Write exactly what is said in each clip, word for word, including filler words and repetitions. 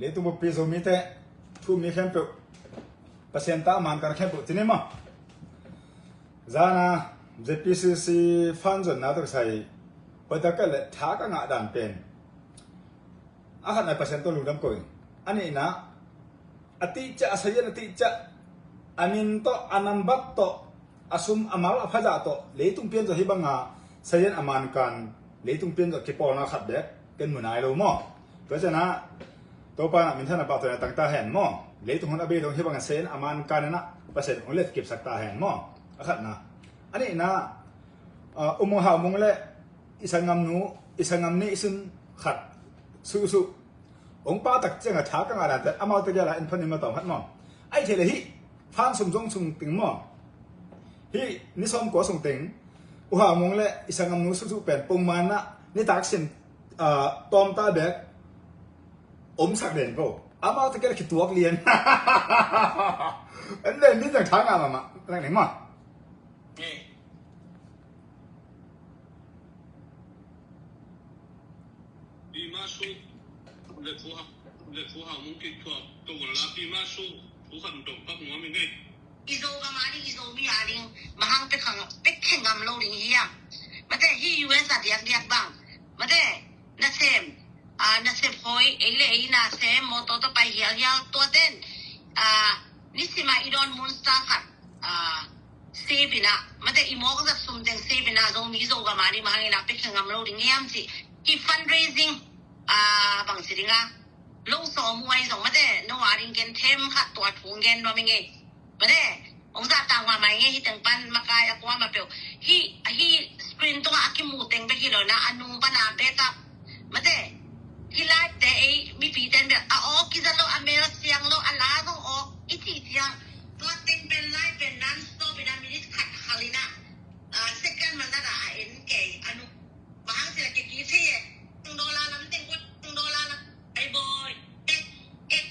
Leitung buppi Zomite, thu mi khempeuh, Pasian ta a man kan khempeuh ci ni maw. Zana Z P C C fan zonna tawh kisai, hoih tak le tha ka ngah dan pen, a khatna Pasian tawh lungdam ko ing. A nihna, a tihciah, a sazian a tihciah, a min tawh, a nambat tawh, a sum a mal a phazah tawh leitung pian zawh hih banga sazian a mankan, leitung pian zawh kipawlna khat bek ken mu nai lo maw. Tua cianah Topa in a minthanna, pahtawina tang ta hen maw. Leitung hun a bei dong hih banga sazian a mankan inah Pasian hong letkipsak ta hen maw. A khatna. A nihna, uh, U Mung Hau Mung le i sanggamnu, i sanggam nih sun khat suhsuh hong pia tak ciangah tha ka ngah dante, amaute gel a en phan in maw, tawm khat maw. Ahi thei le hih fan sum zong sung teng maw, hih ni sawm kua sung teng U Hau Mung le i sanggamnu suhsuh pen pongman ah nitak sin, ah, tawmta bek omsak den ko. Amaute gel a kituak lian. En den min zang tha ngah mahmah lak ning maw. Pi Masu le Pu Ha, le Pu Ha Mung ki tua to la Pi Masu, Pu Khan Dong Pak Muam i ngei. I Zogam a ding, i Zomi a ding, bang hang pek khang, pek kheng ngam lo ding hiam. Mate, hih U S a diakdiak bang. Mate, nasem, ah, nasem hoi, ei le ei nasem, motor tawh pai hialhial, tua ten, ah, nisim a i dawn mun star khat, ah, save inah, mate, i mawk zat sum teng save inah, Zomi Zogam a ding bang hang inah pek kheng ngam lo ding hiam cih. Hih fundraising, ah, bang ci ding a, lo sawm uh ahi zong, mate, no a ding ken them khat tua thu gen nuam i ngei. Mate, hong zahtak mahmah i ngei, hih teng pan makai a kuamah peuh. Hih, hih screen tungah a kimu teng bek hi lo inah, a nung pan a backup. Mate, hih live te ei mipi ten bek a awk kizat lo, a mel siang lo, a la zong awk i cih ciang, tua teng pen live pen non stop inah minute khat khal inah, ah, second man inah a en kei, a nung bang hang cih leh kiki thei e. Tung dollar lam teng kua, tung dollar lam. Ai boy. Eh, eh.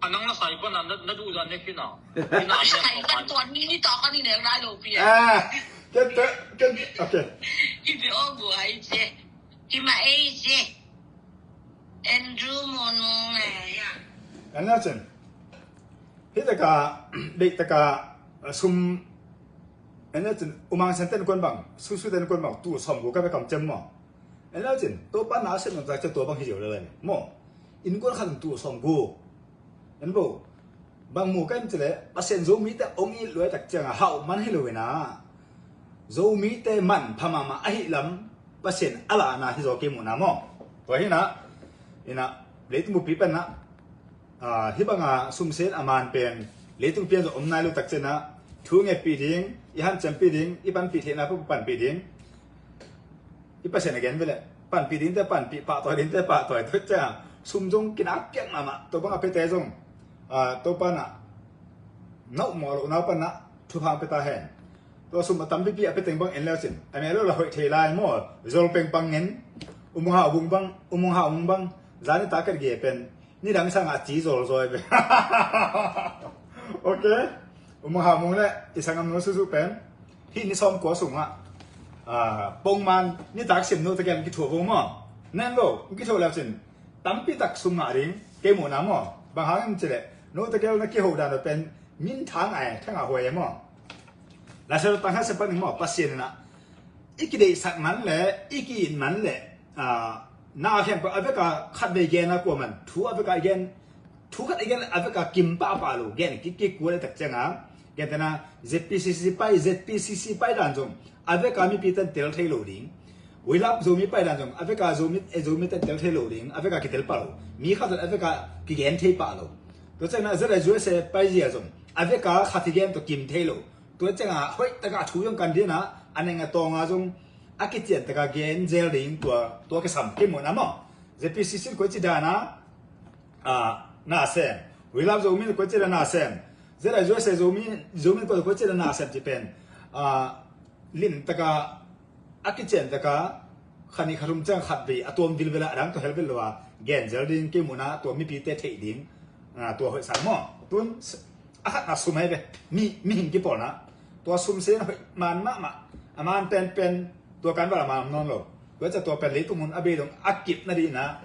A nang na sai pan na, na duh zan ne kina. Kina sai pan tuan ni ni ta kan ni ne lai lo pi. Ah, ken, ken, ken, okay. Hi be o bu ai je. Hi ma ei je. Andrew Mon Mon ne ya. An la chen. Hih taka, deih taka, sum, en le cin, U Mang Sen ten kuan bang, Susu ten kuan bang, tul sawm gu ka bek kam cem maw. En le cin, Topa na a sem nop tak ciang tua bang hi zeu le lai maw. Innkuan khat in tul sawm gu. En bo. Bang mu ka em cile, Pasian Zomite hong it luai tak ciangah hauh man hi lo inah, Zomite manpha mahmah ahih lam Pasian a lahna hi zaw kei muhna maw. Tua hi inah, inah, leitung buppi pen inah, ah, hih banga sumsen a man pen leitung pian zawh om nai lo tak cianah thu ngetpih ding, i hanciampih ding, i panpih theihna pu panpih ding. I Pasian a gen veleh panpih dingte panpih, pahtawi dingte pahtawi, tua ciangah sum zong kinak piak mahmah, tua banga piate zong, ah, Topa inah na upmawh lohna panah thupha pia ta hen. Tua sum a tampipi a pia teng bang en le cin, a mel lo la hoih thei lai maw. Zol pengpang ngen, U Mung Hau Mung bang, U Mung Hau Mung bang, zani ta ket ge pen nidang sangah a ci zolzawi ve. Okay. U Mung Hau Mung le i sanggamnu Susu pen hih ni sawm kua sungah, ah, pongman nitak sim note gel kithuah vo maw. Nen lo kithuah le cin tampi tak sum ngah ding kei muhna maw. Bang hang em cile note gel na kiho dan pen min thang ai thang a huai e maw. Laisel tang ha sepan maw, Pasian inah i kideihsak man le i ki-it man le, ah, na a khempeuh a veka khat vei gen a kua man thu a veka i gen, thu khat i gen a veka kim pahpah lo, gen kik kik kua le tak cianga. Gentehna Z P C C pai, Z P C C pai dan zong a veka mipi ten tel thei lo ding. We Love Zomi pai dan zong a veka Zomi, eh, Zomi ten tel thei lo ding, a veka kitel pah lo. Mi khat zong a veka kigen thei pah lo. Tua ciangna Z I U S A pai zia zong a veka khat i gen tawh kim thei lo. Tua ciangah hoih takah thu zong kan dinah a neng a tawnga zong a kician takah gen zel ding tua, tua kisam kei muhna maw. Z P C C koi ci dana, ah, na sem. We Love Zomi koi ci dana sem. Z I U S A Zomi, Zomi koi, koi ci dana sem ci pen, ah, lim takah a kician takah khat nih khat thum ciang khat vei a tuam vilvela a dang tua helvel lo a gen zel ding kei muhna tua mipite theih ding, ah, tua hoihsak maw. Tun a khatna sum ahi ve. Mi, mihing kipawlna. Tua sum sen a hoih man mahmah. A man penpen tua kan val a man om nawn lo. Tua ciang tua pen leitung hun a bei dong a kip nadingin ah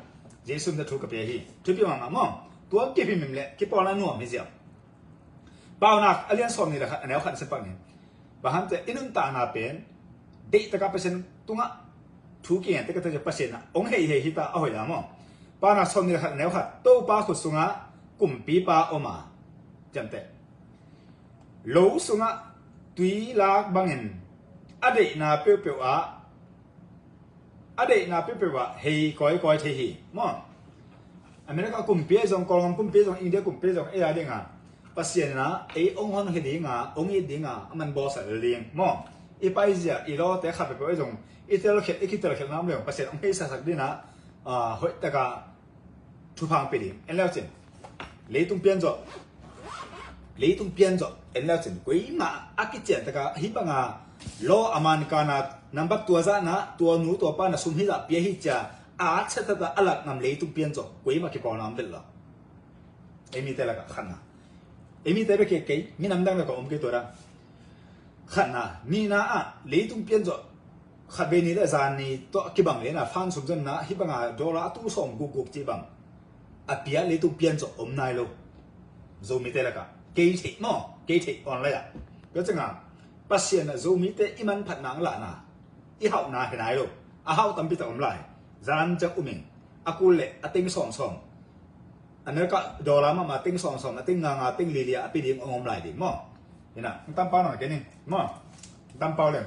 Jesu min tawh thu ka pia hi. Thupi mahmah maw. Tua kip himhim leh kipawlna nuam hi ziau. Paunak a lian sawmnih le khat, a neu khat na sim pak ni. Bang hang hiam cih leh i nuntakna pen deihtakah Pasian tungah thu kingen te ka ta Pasian ah hong hei hei hi ta a hoih a maw. Paunak sawmnih le khat, a neu khat. Topa khut sungah kumpipa om a, ciamteh. Lo sungah tui lak bangin a deihna peuhpeuh ah, a deihna peuhpeuh ah hei kawikawi thei hi maw. America kumpi ahi zong, Kawlgam kumpi ahi zong, India kumpi ahi zong, ei a dinga Pasian in ah ei hong honkhia dinga, hong it dinga a man bawlsak lel ding maw. I paizia, i lawte khat peuhpeuh ahi zong, i telkhiat, i kitelkhiatna om leh Pasian hong heisaksak dingin ah, ah, hoihtaka thupha hong pia ding. En leu cin, leitung pian zawh, leitung pian zawh en leu cin, kuamah a kician taka hih banga law a man kana nambat tua zahna, tua nu tua pa na sum hizah pia hi cia a at setata a lak ngam leitung pian zawh kuamah kipawlna om vet lo. Ei mite lakah khatna, ei mite bek hi kei, minam dang lakah om kei tua dan. Khatna, nihna ah leitung pian zawh khatvei ni le zan ni tawh kibang lehna, fan sum zonna hih banga dollar a tul sawm gukguk cih bang a pia leitung pian zawh om nai lo. Zomite lakah kei theih maw, kei theih online ah. Tua cianga Pasian ah Zomite i manphatna hong lahna, i hauhna hi nai lo. A hauh tampi tak om lai. Zan ciang um in, a kul leh a teng sawmsawm, a neu kah dollar mahmah teng sawmsawm, a teng nganga, teng lilia a pia ding hong om lai ding maw. Hi na, hong tampau nawn kei ning maw. Hong tampau leng,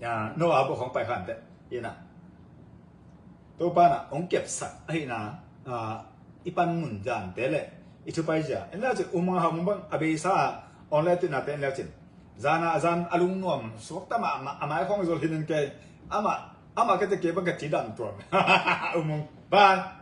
ya, no a bawk hong pai khan teh. Hi na, Topa in ah hong kepsak ahihna, ah, i panmun zante le i thupai zia en leu cin, U Mang Hau bang a beisa online tuihnate en leu cin, zana a zan a lungnuam suakta mahmah, a mai khawng zol hi ning kei. Amah, amah ka teh kei bang ka ci dam tuam. U Mang, bye.